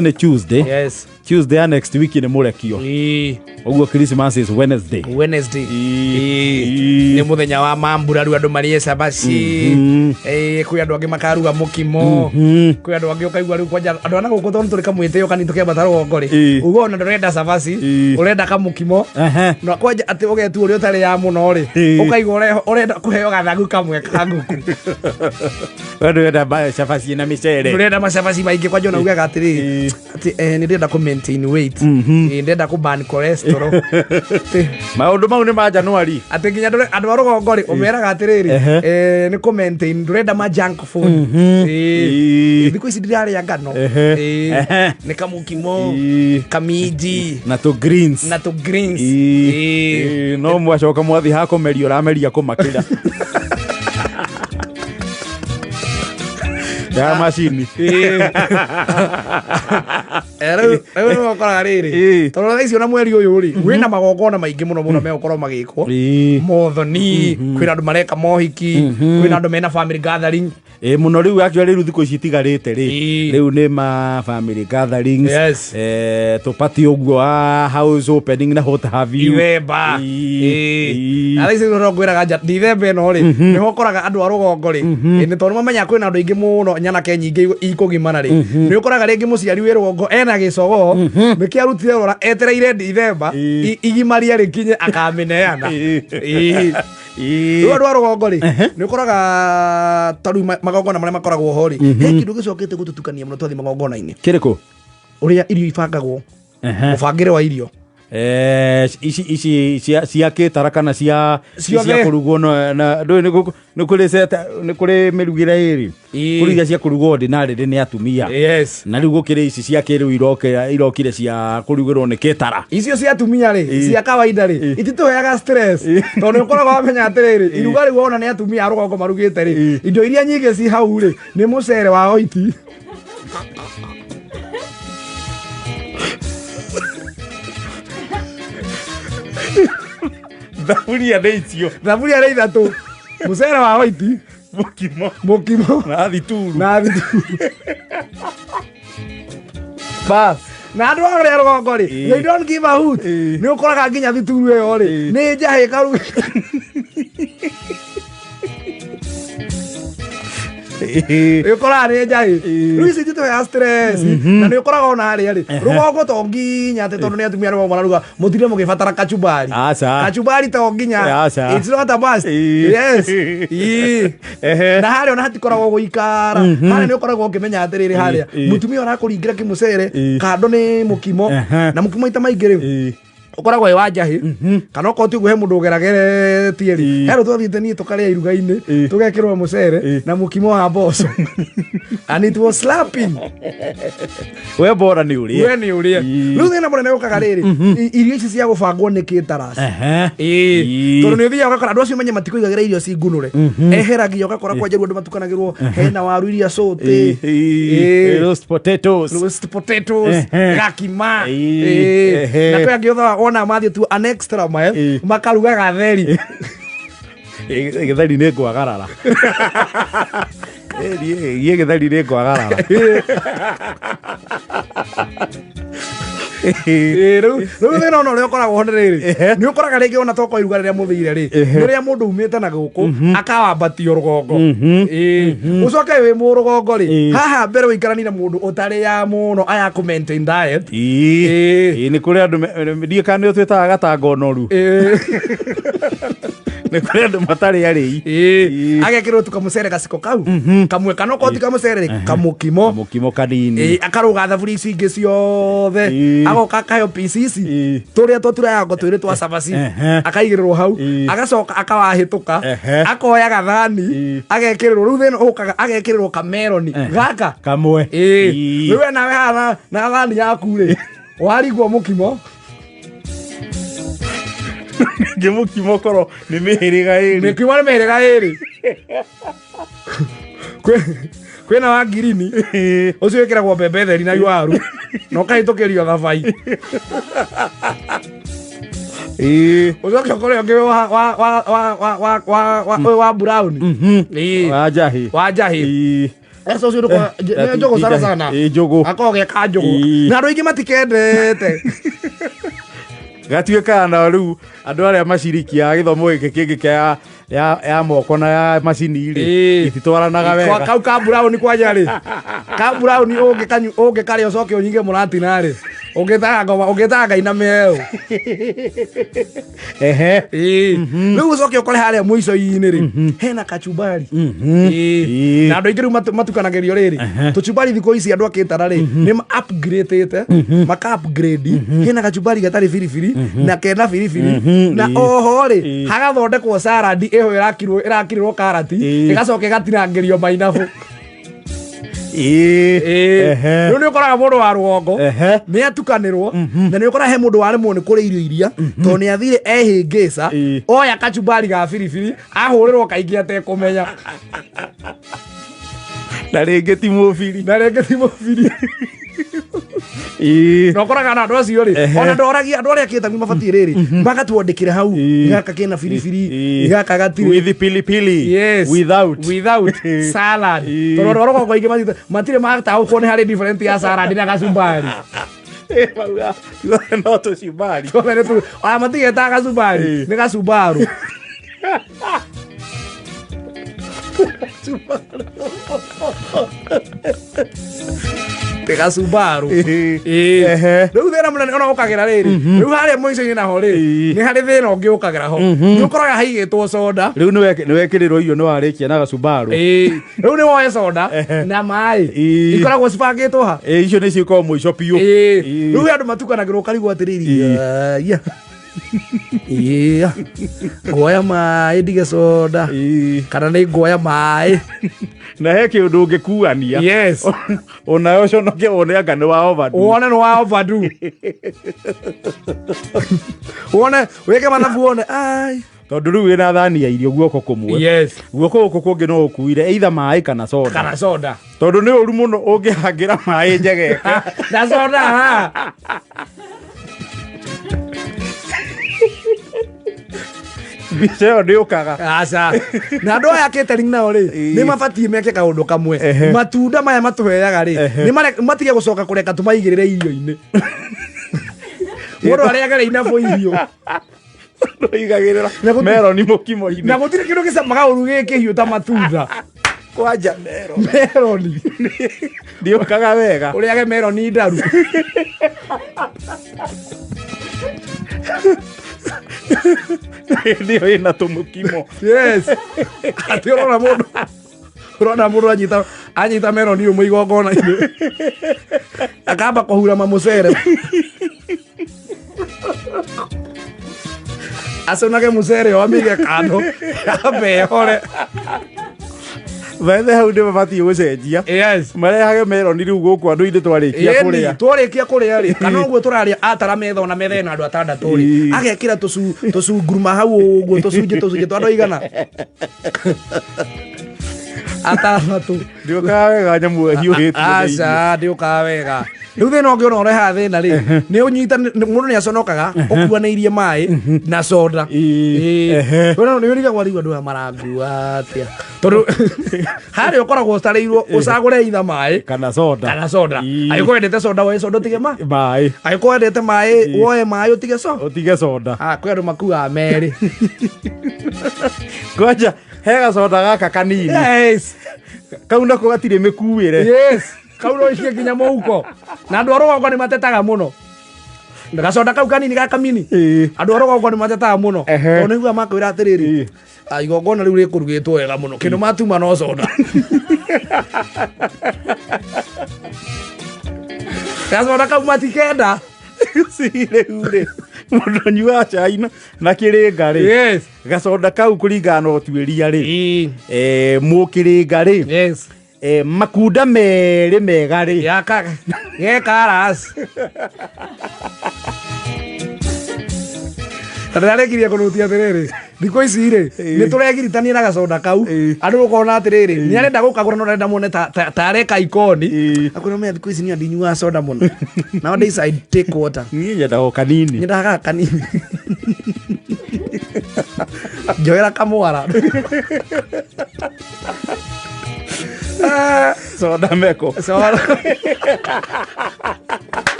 Nĩ Tuesday. Yes. Tuesday ya next week nĩ mũrekio. Ĩĩ. Ũguo Christmas is Wednesday. Wednesday. Ĩĩ. Ĩĩ. Nĩ mũthenya wa mambura rĩu andũ marĩe cabaci. Ĩĩ, kwĩ andũ angĩ makaruga mũkimo. Kwĩ andũ angĩ ũkaigua rĩu kwanja andũ a na gũkũ tondũ tũrĩ kamwĩtĩo kanini tũkĩambata rũgongo rĩ. Ĩĩ. Uga ona ndũrenda cabaci, Ĩĩ. ũrenda kamũkimo. Ehe. Na kwanja atĩ ũgetua ũrĩa ũtarĩ ya mũno rĩ. Ĩĩ. Ũkaigua ũrenda kũheo gathagu kamwe ka ngũkũ. We ndũrenda cabaci na mĩcere. Ndũrenda macabaci maingĩ kwanja ona ugaga atĩrĩrĩ Ĩĩ. atĩ nĩ ndĩrenda kũ maintain weight. Ĩĩ, ndĩrenda kũ burn cholesterol. Atĩ- Maũndũ mau nĩ ma January. atĩ nginya andũ a rũgongo rĩ ũmeraga atĩrĩrĩ Ehe. nĩ kũ maintain ndũrenda ma junk food. Ĩĩ. Ĩĩ. Thikũ ici ndirarĩa ngano. Ehe. Ĩĩ. Ehe. Nĩ kamũkimo, Ĩĩ. kaminji Na tũ greens. na tũ greens. Ĩĩ. Ĩĩ. Ĩĩ, no mwacoka mwathiĩ hakũmeria ũrameria kũmakĩra ya macini. Rĩu nĩwe ũkoraga rĩrĩ Ĩĩ. tondũ thaa ici ona mweri ũyũ rĩ wĩna magongona maingĩ mũno mũno megũkorwo magĩkwo Ĩĩ. mothoni, kwĩna andũ mareka mohiki, kwĩna andũ mena family gathering. Ĩ mũno rĩu actually rĩu thikũ ici itigarĩte rĩ Ĩĩ. rĩu nĩ ma family gatherings. Yes. Tũpati ũguo wa house opening na what have you. Ithemba. Ĩĩ. Ĩĩ. Na thaa ici no ngwĩraga nja Dithemba ĩno rĩ nĩho ũkoraga andũ a rũgongo rĩ nĩ tondũ mamenya kwĩna andũ aingĩ mũno nyanake nyingĩ ikũgimara rĩ nĩ ũkoraga rĩngĩ mũciari wĩ rũgongo ena gĩcogoo nĩkĩo arutire rora etereire Dithemba Ĩĩ. igimaria rĩkinye akamĩneana. Ĩĩ. Ĩĩ. Ĩĩ. Rĩu andũ a rũgongo rĩ nĩ ũkoraga ta rĩu magongona marĩa makoragwo ho rĩ he kĩndũ gĩcokete gũtũtukania mũno twathiĩ magongona-inĩ. Kĩrĩkũ? Ũrĩa irio ibangagwo. Ehe. Mũbangĩre wa irio. Ici cia kĩtara kana Ciothe. cia kũrugwo na ndũĩ nĩ kũrĩ nĩ kũrĩ mĩrugĩre ĩrĩ. Ĩĩ. Kũrĩ iria cia kũrugwo ordinary nĩ atumia. Yes. Na rĩu gũkĩrĩ ici cia kĩrĩu irokire cia kũrugĩrwo nĩ kĩtara. Icio cia atumia rĩ Ĩĩ. cia kawaida rĩ Ĩĩ. ititũheaga stress tondũ nĩ ũkoragwo wamenya atĩrĩrĩ iruga rĩu wona nĩ atumia a rũgongo marugĩte rĩ Ĩĩ. indo iria nyingĩ ci hau rĩ nĩ mũcere wa oiti. Thaburia nĩ icio. Thaburia nĩ ithatũ, mũcere wa oiti, Mũkimo. Mũkimo. Na thituru. Na thituru. Bas. Na andũ arĩa rũgongo rĩ Ĩĩ. they don't give a hoot. Ĩĩ. Nĩ ũkoraga nginya thituru ĩyo rĩ Ĩĩ. nĩ njahĩ karu. Nĩ ũkoraga nĩ njahĩ. Ĩĩ. Rĩu ici ititũheaga stress na nĩ ũkoraga ona harĩa rĩ rũgongo to nginya atĩ tondũ nĩ atumia arĩa mararuga mũtire mũgĩbatara kachumbari. Aca. Kachumbari to nginya. Aca. It's not a must. Ĩĩ. Yes. Ĩĩ. Ehe. Na harĩa ona hatikoragwo gũikara harĩa nĩ ũkoragwo ũkĩmenya atĩrĩrĩ harĩa Ĩĩ. mũtumia ũrakũringĩra kĩmũcere Ĩĩ. kando nĩ mũkimo Ehe. na mũkimo maita maingĩ rĩu Ĩĩ. ũkoragwo wĩ wa njahĩ kana okorwo ti ũguo he mũndũ ũgerageretie rĩ Ĩĩ. he rũ twathiĩte niĩ tũkarĩa iruga-inĩ Ĩĩ. tũgekĩrwo mũcere Ĩĩ. na mũkimo wa mboco and it was slapping. We bora nĩ ũrĩe. We nĩ ũrĩe. Ĩĩ. Rĩu thĩna mũnene ũkaga rĩrĩ irio ici cia gũbangwo nĩ caterers. Ehe. Ĩĩ. Ĩĩ. Tondũ nĩ ũthiaga ũgakora andũ acio menye matikũigagĩra irio cingunũre eheragia ũgakora kwanja rĩu andũ matukanagĩrwo hena waru iria cũtĩ. Ĩĩ. Ĩĩ. Roast potatoes. Roast potatoes, Ehe. gakima. Ĩĩ. Ĩĩ. Ehe. Na kwĩ angĩ ũthoga wona mathiĩ tu an extra mile Ĩĩ. makaruga gatheri. Gĩtheri nĩ ngwagarara. Gie gĩtheri nĩ ngwagarara. Ĩĩ, rĩu thĩna ona ũrĩa ũkoragwo ho nĩ rĩrĩ Ehe. nĩ ũkoraga rĩngĩ ona tokorwo iruga rĩrĩa mũthire rĩ Ehe. nĩ rĩa mũndũ umĩte na gũkũ akawambatio rũgongo. Ĩĩ. Ũcoke wĩ mũrũgongo rĩ Ĩĩ. haha mbere ũikarani na mũndũ ũtarĩaga mũno aya kũ maintain diet. Ĩĩ. Ĩĩ. Ĩĩ, nĩ kũrĩ andũ ndiũĩ kana nĩ ũtwĩtaga gatangonoru. Ĩĩ. Nĩ kũrĩ andũ matarĩ arĩi. Ĩĩ. Ĩĩ. Agekĩrwo tu kamũcere gaciko kau kamwe kana okorwo ti kamũcere rĩ kamũkimo. Mũkimo kanini. Ĩĩ, akarũga thaburia ici ingĩ ciothe. Ĩĩ. Agoka akaheo piece ici Ĩĩ. tũrĩa tũturayango twĩrĩ twa cabaci. Ehe. Akaigĩrĩrwo hau. Ĩĩ. Agacoka akawahĩtũka. Ehe. Akoya gathani. Ĩĩ. Agekĩrĩrwo rĩu thĩna ũkaga agekĩrĩrwo kameroni Ehe. gaka. Kamwe. Ĩĩ. Ĩĩ. Rĩu we nawe haha na thani yaku rĩ warigwo mũkimo. Ningĩ mũkimo korwo nĩ mĩhĩrĩga ĩrĩ. Mĩkimo nĩ mĩhĩrĩga ĩrĩ. Kwĩna wa ngirini ũcio wĩkĩragwo mbembe theri na iwaru na ũkahĩtũkĩrio thabai. Ĩĩ. Ũcoke ũkore ũngĩ wa wa wa wa wa wa ũyũ wa brown. Ĩĩ. Wa njahĩ. Wa njahĩ. Ĩĩ. Esa ũcio ndũkoragwo- nĩ njũgũ sana sana. Ĩ, njũgũ. Gakoragwo ge ka njũgũ. Ĩ. Na andũ aingĩ matikendete. Gatuĩkaga na rĩu andũ arĩa macirikia gĩthomo gĩkĩ kĩngĩ kĩa ya moko na ya macini rĩ, Ĩ. ititwaranaga wega. Kau ka brown kwanja rĩ. Ka brown ũngĩkanyu ũngĩkarĩa ũcoke ũnyinge mũratina rĩ. Ũngĩtaga ngoma ũngĩtaga ngai na mĩeo. Ehe. Ĩĩ. Rĩu ũcoke ũkore harĩa mũico-inĩ rĩ, hena kachumbari. Ĩĩ. Ĩĩ. Na andũ aingĩ rĩu matukanagĩrio rĩrĩ, tũchumbari thikũ ici andũ akĩtara rĩ, nĩ ma upgradĩte, maka upgrade, hena kachumbari gatarĩ biribiri na kena biribiri, na oho rĩ, hagathondekwo salad ĩyo ĩrakirĩrwo karati, ĩgacoka ĩgatinangĩrio mainabu. Ĩĩ. Ehe. Rĩu nĩ ũkoraga mũndũ wa rũgongo Ehe. nĩ atukanĩrwo, na nĩ ũkoraga he mũndũ waremwo nĩ kũrĩa irio iria tondũ nĩ athire ehĩngĩca, oya kachumbari ga biribiri ahũrĩrwo kaingĩ atekũmenya. Na rĩngĩ ti mũbiri. Na rĩngĩ ti mũbiri. Ĩĩ. Na ũkoraga na andũ acio rĩ, ona ndoragia andũ arĩa akĩtagwi mabatiĩ rĩrĩ magatwandĩkĩra hau, gaka kena biribiri, gaka gatirĩ. With pilipili. Yes. Without. Without salad. Tondũ andũ a rũgongo aingĩ matirĩ mataũkwo nĩ harĩ different ya salad na gacumbari. Mauga, no tũcumbari. Tuothe nĩ aya matigetaga gacumbari, nĩ gacumbaru. Nĩ gacumbaru. Ĩĩ. Ehe. Rĩu thĩna mũnene ona ũkagĩra rĩrĩ, rĩu harĩa mũico-inĩ naho rĩ, nĩ harĩ thĩna ũngĩ ũkagĩra ho. Nĩ ũkoraga haigĩtwo soda. Rĩu nĩ wekĩrĩrwo irio nĩ warĩkia na gacumbaru. Ĩĩ. Rĩu nĩ woe soda na maĩ. Ikoragwo cibangĩtwo ha? Ĩĩ, icio nĩ cikoragwo mũico biũ. Ĩĩ. Rĩu andũ matukanagĩrwo ũkarigwo atĩrĩrĩ, aya. Ĩĩ. Nguoya maĩ ndige soda. Kana nĩ nguoya maĩ. Na he kĩũndũ ũngĩkuania. Yes. Onawe ũconoke wone anga nĩ wa overdo. Wone nĩ wa overdo. Wone wĩke mathabu wone ai. Tondũ rĩu wĩna thani ya irio guoko kũmwe. Yes. Guoko gũkũ kũngĩ no ũkuire either maĩ kana soda. Kana soda. Tondũ nĩ ũru mũno ũngĩhangĩra maĩ njegeke. Na soda ha. Mbica ĩyo ndĩũkaga. Aca. Na andũ aya catering nao rĩ, nĩ mabatiĩ meke kaũndũ kamwe. Matunda maya matũheaga rĩ, nĩ matige gũcoka kũreka tũmaigĩrĩre irio-inĩ. Mũndũ arĩagĩra inabũ irio. Ndũigagĩrĩra Na gũtirĩ- meroni mũkimo-inĩ. Na gũtirĩ kĩndũ gĩcamaga ũru gĩkĩhiũ ta matunda. Kwanja mero. Meroni. Ndĩũkaga wega. Ũrĩage meroni ndaru. Hĩndĩ ĩyo ĩna tũmũkimo. Yes. Atĩ ũrona mũndũ. Ũrona mũndũ anyita meroni ũmwe igongona-inĩ. Akamba kũhura mamũcere. Aconage mũcere o amĩige kando. Ambe ehore. Bethe hau nĩ mabatiĩ gũcenjia. Yes. Marehage meroni rĩu gũkũ andũ-inĩ twarĩkia Ĩni, kũrĩa. twarĩkia kũrĩa rĩ, kana ũguo tũrarĩa atara metha ona metha ĩna andũ atandatũ rĩ, agekĩra tũcunguruma hau ũguo tũcunjĩ tũcunjĩ twa andũ aigana atandatũ. Ndĩũkaga wega nyamũ ĩhiũhĩtio thĩinĩ. Aca, ndĩũkaga wega. Rĩu thĩna ũngĩ ona ũrehaga thĩna rĩ, nĩ ũnyita mũndũ nĩ aconokaga ũkuanĩirie maĩ na soda. Ĩĩ. Ehe. Nĩ ũrigagwo rĩu andũ aya marangua atĩa, tondũ harĩa ũkoragwo ũtarĩirwo ũcagũre either maĩ Kana soda. kana soda. Angĩkorwo wendete soda woe soda ũtige ma. Maĩ. Angĩkorwo wendete maĩ woe maĩ ũtige soda. Ũtige soda. Ah, kwĩ andũ makuaga merĩ. Kwanja he gacoda gaka kanini. Yes. Kau nako gatirĩ mĩkuĩre. Yes. Kau no ikie nginya mũhuko. Na andũ a rũgongo nĩ matetaga mũno. Gacoda kau kanini gaka mini. Andũ a rũgongo nĩ matetaga mũno. Ehe. Tondũ nĩguo makwĩra atĩrĩrĩ, igongona rĩu rĩkũrugĩtwo wega mũno. Kĩndũ matuma no soda. Gacoda kau matikenda. Si rĩu rĩ, mũndũ ũnyuaga cai na kĩrĩnga rĩ. Yes. Gacoda kau kũringana na ũtuĩria rĩ. Mũkĩrĩnga rĩ. Yes. Makunda merĩ mega rĩ. Ya ka, ge karas. Na ndĩrarĩkirie kũnutia atĩrĩrĩ, thikũ ici rĩ, nĩ tũregiritania na gacoda kau. Andũ ũkona atĩrĩrĩ, nĩ arenda gũkagũra no arenda muone ta areka ikoni. Akwĩra menya thikũ ici niĩ ndinyuaga soda mũno. Nowadays I take water. Niĩ nyendaga o kanini. Nyendaga gaka kanini. Njoera kamwara. Soda meko. Soda.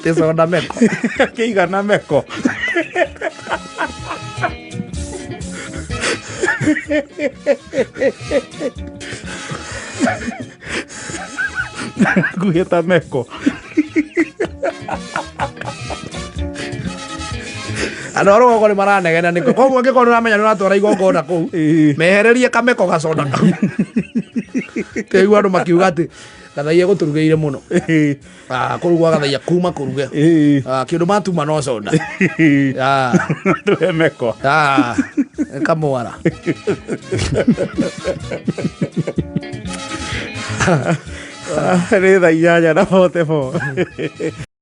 Tä soda meko. Kĩigana meko. Nguhĩ ta meko. Andå a rũgongo nĩ maranegena nĩkũ koguo angĩkorwo nĩ ũramenya nĩ ũratwara igongona kũu, Ĩĩ. mehererie kameko gacoda kau. Tĩigua andũ makiuga atĩ gathaia gũtũrugĩire mũno. Ĩĩ. Ah, kũrugwo gathaia kuma kũruge. Ĩĩ. Ah, kĩndũ matuma no soda. Ah, Tũhe meko. ah, kamwara. Nĩ thaa 8:44.